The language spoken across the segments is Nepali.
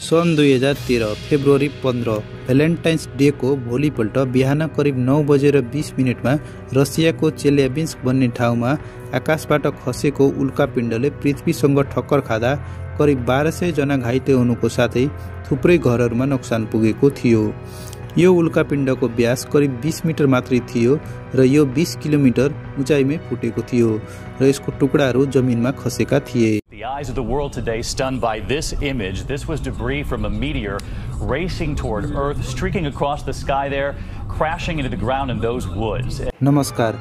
सन् 2013 फेब्रुअरी 15 भ्यालेन्टाइन्स डे को भोलिपल्ट बिहान करिब 9:20 में रसियाको चेल्याबिन्स्क भन्ने ठाउँमा आकाशबाट खसेको उल्कापिण्डले पृथ्वीसँग ठक्कर खाँदा करिब 1200 जना घाइते हुनुको साथै थुप्रै घरहरूमा नोक्सान पुगेको थियो। यो उल्कापिण्डको व्यास करिब 20 मिटर मात्रै थियो र यो 20 किलोमिटर उचाइमै फुटेको थियो र यसको टुक्राहरू जमिनमा खसेका थिए। The eyes of the world today stunned by this image. This was debris from a meteor racing toward Earth, streaking across the sky there, crashing into the ground in those woods. नमस्कार,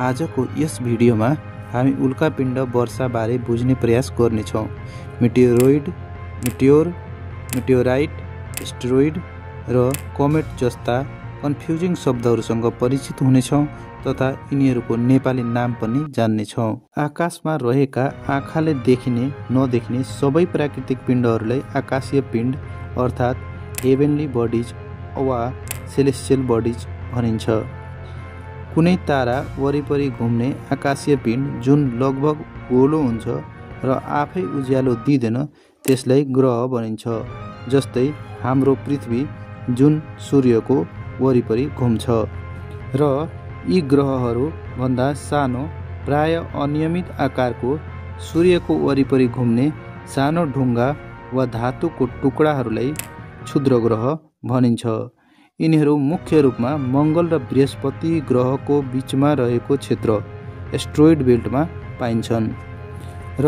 आजको यस भिडियोमा हामी उल्कापिण्ड वर्षा बारे बुझ्ने प्रयास गर्नेछौँ। मेटियोरोइड, मेटियोराइट, एस्टेरोइड र कमेट जस्ता कन्फ्युजिङ शब्दहरूसँग परिचित हुनेछौँ तथा यिनीहरूको नेपाली नाम पनि जान्नेछौँ। आकाशमा रहेका आँखाले देखिने नदेखिने सबै प्राकृतिक पिण्डहरूलाई आकाशीय पिण्ड अर्थात् हेभेनली बडिज वा सेलेस्टियल बडिज भनिन्छ। कुनै तारा वरिपरि घुम्ने आकाशीय पिण्ड जुन लगभग गोलो हुन्छ र आफै उज्यालो दिँदैन त्यसलाई ग्रह भनिन्छ। जस्तै हाम्रो पृथ्वी जुन सूर्यको वरिपरि घुम्छ र यी ग्रहहरू भन्दा सानो प्राय अनियमित आकारको सूर्यको वरिपरि घुम्ने सानो ढुङ्गा वा धातुको टुक्राहरूलाई क्षुद्र ग्रह भनिन्छ। यिनीहरू मुख्य रूपमा मङ्गल र बृहस्पति ग्रहको बीचमा रहेको क्षेत्र एस्टेरोइड बेल्टमा पाइन्छन् र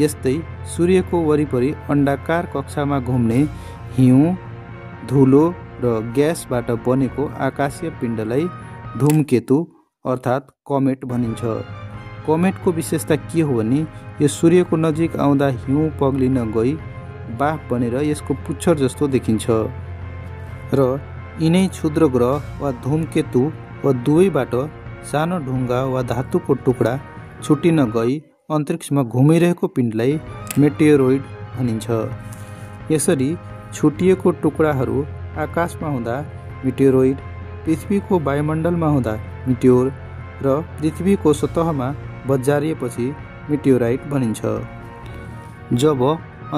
यस्तै सूर्यको वरिपरि अण्डाकार कक्षामा घुम्ने हिउँ, धुलो र ग्यासबाट बनेको आकाशीय पिण्डलाई धूमकेतु अर्थात् कमेट भनिन्छ। कमेटको विशेषता के हो भने यो सूर्यको नजिक आउँदा हिउँ पग्लिन गई बाफ बनेर यसको पुच्छर जस्तो देखिन्छ र यिनै क्षुद्र ग्रह वा धूमकेतु वा दुवैबाट सानो ढुङ्गा वा धातुको टुक्रा छुटिन गई अन्तरिक्षमा घुमिरहेको पिण्डलाई मेटियोरोइड भनिन्छ। यसरी छुटिएको टुक्राहरू आकाशमा हुँदा मेटियोरोइड, पृथ्वीको वायुमण्डलमा हुँदा मिटियोर र पृथ्वीको सतहमा बजारिएपछि मेटियोराइट भनिन्छ। जब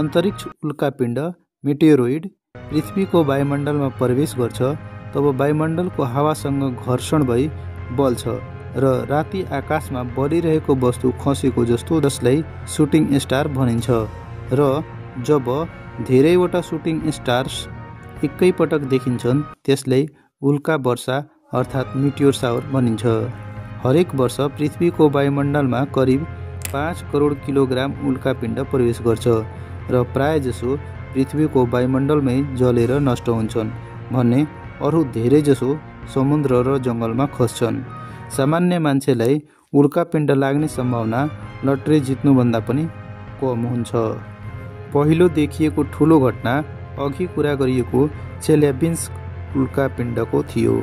अन्तरिक्ष उल्कापिण्ड मेटियोरोइड पृथ्वीको वायुमण्डलमा प्रवेश गर्छ तब वायुमण्डलको हावासँग घर्षण भई बल्छ र राति आकाशमा बलिरहेको वस्तु खसेको जस्तो जसलाई सुटिङ स्टार भनिन्छ र जब धेरैवटा सुटिङ स्टार्स एकैपटक देखिन्छन् त्यसलाई उल्का वर्षा अर्थात् मिटियोर सावर भनिन्छ। हरेक वर्ष पृथ्वीको वायुमण्डलमा करिब 5 करोड किलोग्राम उल्कापिण्ड प्रवेश गर्छ र प्रायजसो पृथ्वीको वायुमण्डलमै जलेर नष्ट हुन्छन् भने अरू धेरैजसो समुद्र र जङ्गलमा खस्छन्। सामान्य मान्छेलाई उल्कापिण्ड लाग्ने सम्भावना लटरी जित्नुभन्दा पनि कम हुन्छ। पहिलो देखिएको ठुलो घटना अघि कुरा गरिएको चेल्याबिन्स्क उल्कापिण्डको थियो।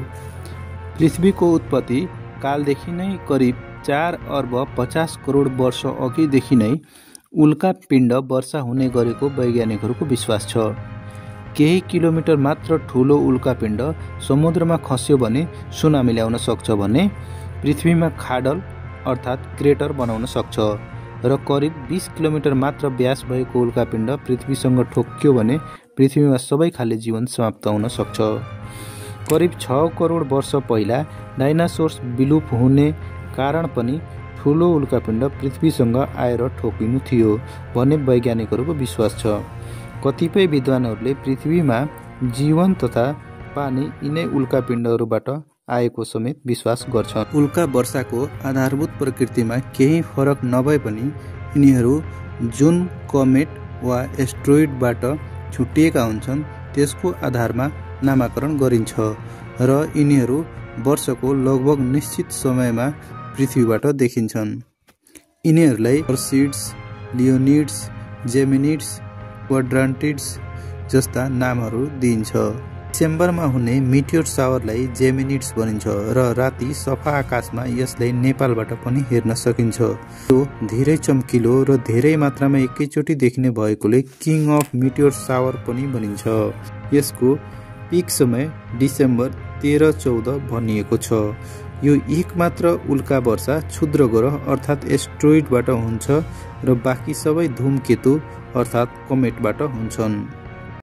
पृथ्वीको उत्पत्ति कालदेखि नै करिब 4 अर्ब 50 करोड वर्ष अघिदेखि नै उल्कापिण्ड वर्षा हुने गरेको वैज्ञानिकहरूको विश्वास छ। केही किलोमिटर मात्र ठुलो उल्कापिण्ड समुद्रमा खस्यो भने सुनामी ल्याउन सक्छ भने पृथ्वीमा खाडल अर्थात् क्रेटर बनाउन सक्छ र करिब 20 किलोमिटर मात्र व्यास भएको उल्कापिण्ड पृथ्वीसँग ठोक्क्यो भने पृथ्वीमा सबै खाले जीवन समाप्त हुन सक्छ। करिब 6 करोड वर्ष पहिला डाइनासोर्स विलुप हुने कारण पनि ठुलो उल्कापिण्ड पृथ्वीसँग आएर ठोकिनु थियो भन्ने वैज्ञानिकहरूको विश्वास छ। कतिपय विद्वानहरूले पृथ्वीमा जीवन तथा पानी यिनै उल्कापिण्डहरूबाट आएको समेत विश्वास गर्छन्। उल्का वर्षाको आधारभूत प्रकृतिमा केही फरक नभए पनि यिनीहरू जुन कमेट वा एस्टेरोइडबाट छुटिएका हुन्छन् त्यसको आधारमा नामाकरण गरिन्छ र यिनीहरू वर्षको लगभग निश्चित समयमा पृथ्वीबाट देखिन्छन्। यिनीहरूलाई पर्सिड्स, लियोनिड्स, जेमिनिड्स, क्वाड्रान्टिड्स जस्ता नामहरू दिइन्छ। डिसेम्बरमा हुने मिटियोर सावरलाई जेमिनिड्स भनिन्छ र राति सफा आकाशमा यसलाई नेपालबाट पनि हेर्न सकिन्छ। यो धेरै चम्किलो र धेरै मात्रामा एकैचोटि देखिने भएकोले किङ अफ मिटियोर सावर पनि भनिन्छ। यसको पिक समय डिसेम्बर 13-14 भनिएको छ। यो एकमात्र उल्का वर्षा क्षुद्र ग्रह अर्थात् एस्टेरोइडबाट हुन्छ र बाँकी सबै धूमकेतु अर्थात् कमेटबाट हुन्छन्।